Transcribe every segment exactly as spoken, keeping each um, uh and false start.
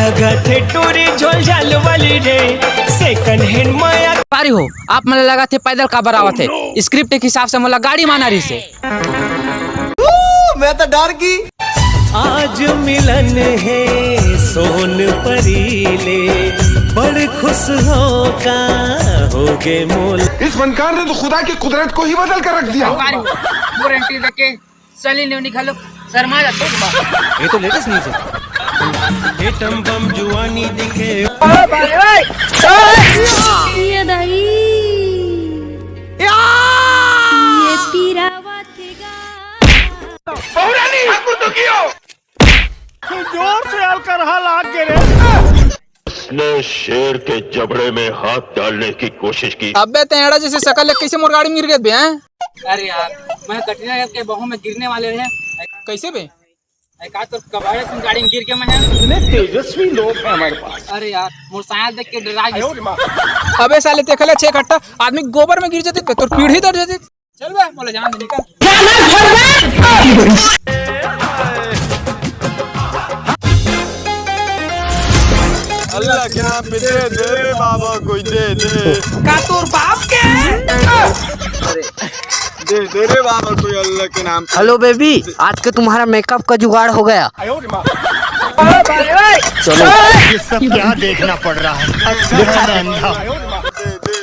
लगथे टूरी झोल झाल वाली रे, सेकंड हैंड माया। व्यापारी हो, आप मन ला लगथे पैदल काबर आवत हे? स्क्रिप्ट के हिसाब से मोला गाड़ी माना रहिस हे। मैं तो डर गई। आज मिलन हे सोन परी ले, बड़ खुश हो का होगे मोल। इस फनकार ने तो खुदा की कुदरत को ही बदल कर रख दिया। व्यापारी हो, मोर एंट्री देख के सैलरी लेवनी घलो शर्मा जाथे। ये तो लेटेस्ट न्यूज़ हे। एटम बम जुआनी दिखे। ये दाई, ये पीरावा तेगा। जोर से हल्का रहा लाग के रे। उसने शेर के जबड़े में हाथ डालने की कोशिश की। अबे ते एड़ा जैसे शकल ले कैसे मोर गाड़ी में गिर गए बे, हैं? अरे यार, मैं कटरीना कैफ के बहू में गिरने वाले रहे। कैसे बे? ए का तोर कबाड़े से गाड़ी में गिर के मैं है। इतने तेजस्वी लोग हैं हमारे पास। अरे यार, मोर साया देख के डरा गया। अबे साले, देखले छह कट्टा आदमी गोबर में गिर जाते, तोर पीढ़ी तर जाती। चल बे, बोले जान दे, निकल। अल्लाह के नाम पे दे दे रे बाबा, कोई दे दे। का तोर बाप के? दे दे रे बाबा, कोई अल्लाह के नाम पे। हेलो बेबी, आज का तुम्हारा मेकअप का जुगाड़ हो गया। चलो। ये सब क्या देखना पड़ रहा है? अच्छा है मैं अंधा। दे दे।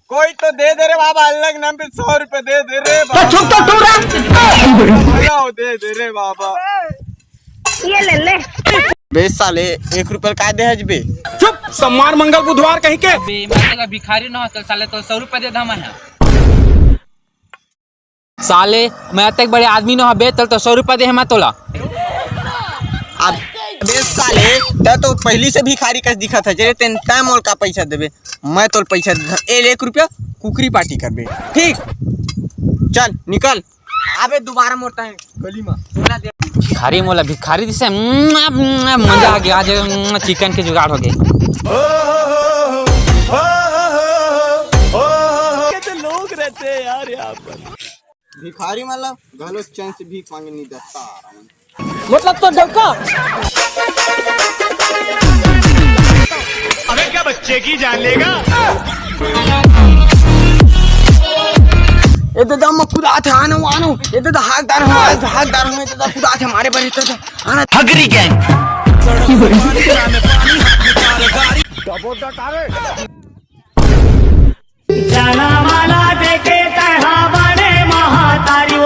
कोई तो दे दे रे बाबा, अल्लाह के नाम पे सौ रुपए दे दे रे बाबा। तो चुप तो तू रह। अल्लाह दे दे रे बाबा। ये ले ले। बे साले, एक रुपया काय दे हस बे? चुप, सम्मान मंगल बुधवार कहीं के। बे, मैं तेरा भिखारी ना हो, तो साले तो सौ रुपए दे दा मैं। साले, मैं अतेक बड़े आदमी नो हबे, तल तो सौ रुपया दे हे मैं तोला। अबे साले, तै तो पहली से भिखारी कस दिखत हे, जे तेन तै मोल का पैसा देबे, मैं तोल पैसा दे। ए ले एक रुपया, कुकरी पार्टी करबे, ठीक? चल, निकल। अबे दोबारा मोर तै गली में तोला दे। भिखारी मोला भिखारी दिसे, मजा आ गया, आज चिकन के जुगाड़ हो गए। कैसे लोग रहते हैं यार यहाँ पर। भिखारी मतलब घलो चैन से भीख मांगे नहीं दस्ता। मतलब तो डौका। अबे क्या बच्चे की जान लेगा? ए दादा, मैं कुदात हे, आनो, आनो। ए दादा, हाकदार हूँ, हाकदार हूँ, ए दादा, कुदात हे, मारे बर, ए दादा, आना। हगरी गैंग।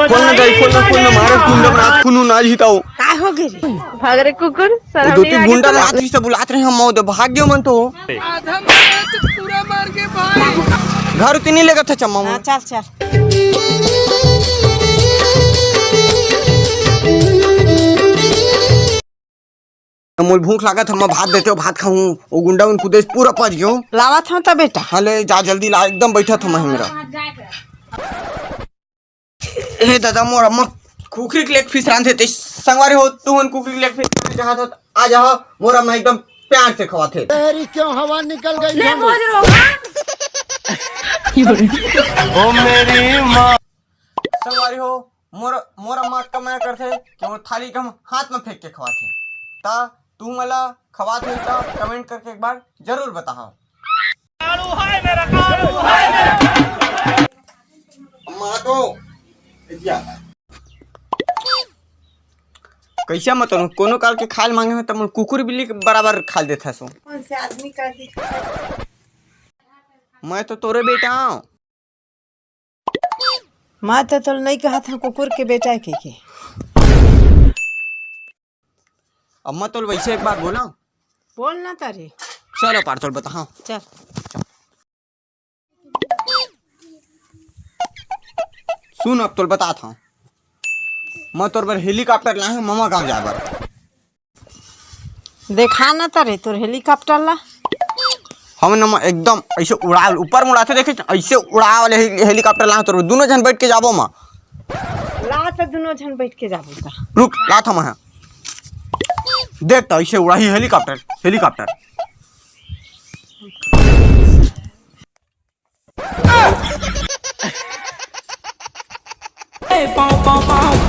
खोल ना दाई, खोल ना, खोल ना, मारे गुंडा बना, खून ना जीताओ। काय हो गए रे? भाग रे कुकुर, वो दो तीन गुंडा बना, तीस बुलात रहे हम, मौत भाग गयो मन तो। आधा मारा तो पूरा मार के भाई। घर उतनी लेकर था चम्मा। हाँ, चल, चल। मोल भूख लागत, हम भात देते हो, भात खाऊं। वो गुंडा उन कुदेश पूरा पच गयो। लावत हूँ त बेटा। हाँ, ले जा, जल्दी ला, एकदम बैठा था मैं हमरा। हे दादा, मोर अम्मा कुकरी के लेग पीस रांधे ते संगवारी हो, तू मन कुकरी के लेग पीस खाने चाहत हो, आ जा, मोर अम्मा एकदम प्यार से खवाथे। तेरी क्यों हवा निकल गई? ले भोज रो। ओ मेरी माँ। संगवारी हो, मोर, मोर अम्मा कमाया करथे कि वो थाली के हम हाथ में फेंक के खवाथे। ता तू मला खवात हो ता कमेंट करके एक बार जरूर बताओ। अम्मा तो कैसा मतलब कोनो काल के खाल मांगे हो त मोर कुकुर बिल्ली के बराबर खाल देथा सो। कौन से आदमी का दिखा? मैं तो तोरे बेटा हूँ। मैं तो तोल नहीं कहा था कुकुर के बेटा के के। अब मैं तोल वैसे एक बात बोला। बोल ना तारे। चलो पार तोल बता, हाँ। चल। सुन, अब तोल बतात हूँ, मैं तोर बर हेलीकॉप्टर लाए हूँ ममा गाँव जाए बर। देखा ना तारे तोर हेलीकॉप्टर ला। हम न एकदम ऐसे उड़ा, ऊपर मुड़ाते देखे, ऐसे उड़ा वाले हे-, हेलीकॉप्टर लाए तोर बर, दोनों झन बैठ के जाबो मा। ला तो दोनों झन बैठ के जाबो ता। रुक, लात हूँ मैं। देख तो ऐसे उड़ाही हेलीकॉप्टर, हेलीकॉप्टर। पाँव पाँव पाँव